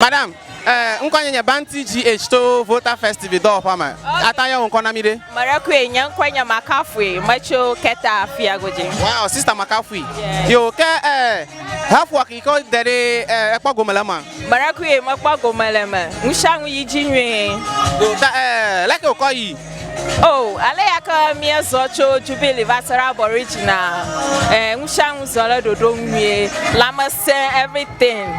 Madam, eh, ŋkɔ nye nye Banti GH to Volta Festival dɔwɔƒea me. Ata yɔ wò ŋkɔ na mi ɖe. Meɖekui, nye ŋkɔe nye Makafui, metso Keta Fiagodzi. Wow, sister Makafui. Yo, ke eh, health work yi ke wode ɖe eh, ekpɔ gome le ema? Meɖekui, mekpɔ gome le eme. Nusianu yi dzi nyuie. Yo, ta eh, leke wòkɔ yi? Oh, ale ya ke míezɔ tso Jubilee va se ɖe Aborigina, eh, nusianu zɔ ɖe ɖoɖo nu nyuie. Lãmesẽ, everything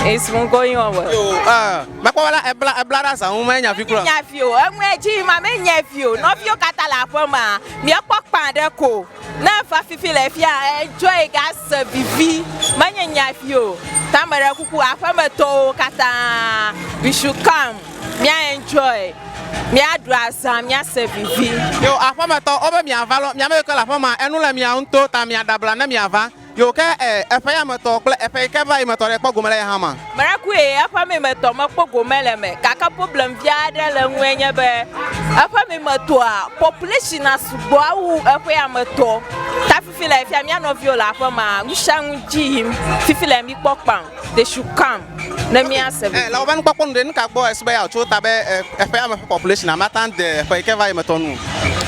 is going on well. Yo, eh, mekpɔ be la ebla ebla ɖe azã ŋu menya vi kura. Menya vi o, enue dzi ma menye vi o. Nɔviwo katã le aƒe mea, míekpɔ kpã ɖe ko. Ne eva fifi le fia, enjoy gase vivi. Menye nya vi o. Ta meɖe kuku aƒemetɔwo katã, we should come. Mía enjoy, míaɖu azã, míase vivi. Yo aƒemetɔ wobe miava lɔ, miame yi ke le aƒema enu le mia ŋutɔ ta miaɖe abla ne miava. Yo ke e eƒe ya me tɔ kple eƒe yi ke va yi me tɔ ɖe kpɔ gome le ya hã ma? Meɖekui eƒe mi me tɔ mekpɔ gome le eme gake problem vi aɖe le ŋue nye be eƒe mi me tɔa population a sugbɔ wu eƒe ya me tɔ. Ta fifi le fia mía nɔviwo le aƒemea nusianu dzi yim fifi le mi kpɔ kpam they should come. Ne míase vivi. Le woƒe nukpɔkpɔ nu ɖe, nu ka gbɔ èsu be yeatso ta be eƒea me ƒe population mate ŋu ade eƒe yi ke va yi me tɔ nu o?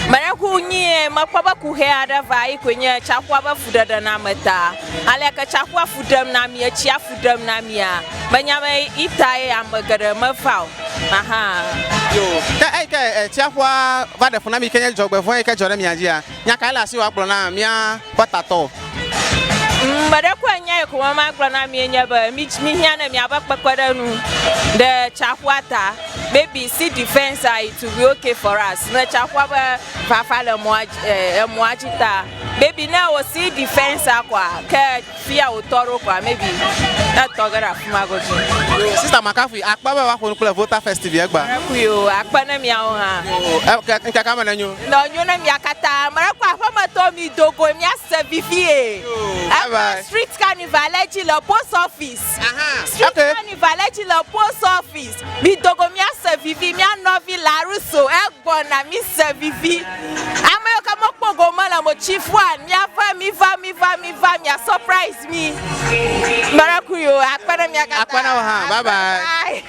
Meɖeku nyuie, mekpɔ be kuxi aɖe va yi koe nye tsaƒua ƒe fuɖeɖe na ame ta. Aleke tsaƒua fu ɖem na mí, etsia fu ɖem na mía, menya be itae ame geɖe meva o. Ahan. Yo, ke eyi ke tsiaƒua va ɖe fu na mí ke nye dzɔgbevɔ̃e yi ke dzɔ ɖe mia dzia, Nya kae le asiwò agblɔ na mía ƒe tatɔ? Meɖe koe nya yi ko magblɔ na mie nye be míhiã ne miaƒe kpekpeɖeŋu ɖe tsaƒua ta. Maybe sea defense it will be okay for us. Ne tsaƒua be fafa le mɔa dzi, emɔa dzi ta. Maybe ne wò sea defense koa, ke fia wòtɔ ɖo koa maybe etɔ ge ɖe afi ma godzi. Sister Makafui, akpe be woaƒo nu kple Volta Festival egbea. Meɖekui o, akpe ne miawo hã. O, ŋkekea me nenyo. Nɔ nyo ne mia katã. Meɖekui aƒemetɔ mi do go miase vivie. Bye bye. Street carnival le dzi le post office. Aha. Street Okay. carnival le dzi le post office. Mi do go miase vivi. Mia nɔvi Laruso egbɔna mi se vivi. Ame yiwo ke mekpɔ gome le mo Chief One miava miva miva miva mia surprise mi. Meɖekui o, akpe ne mia katã. Akpe na wò hã. Bye bye. Bye.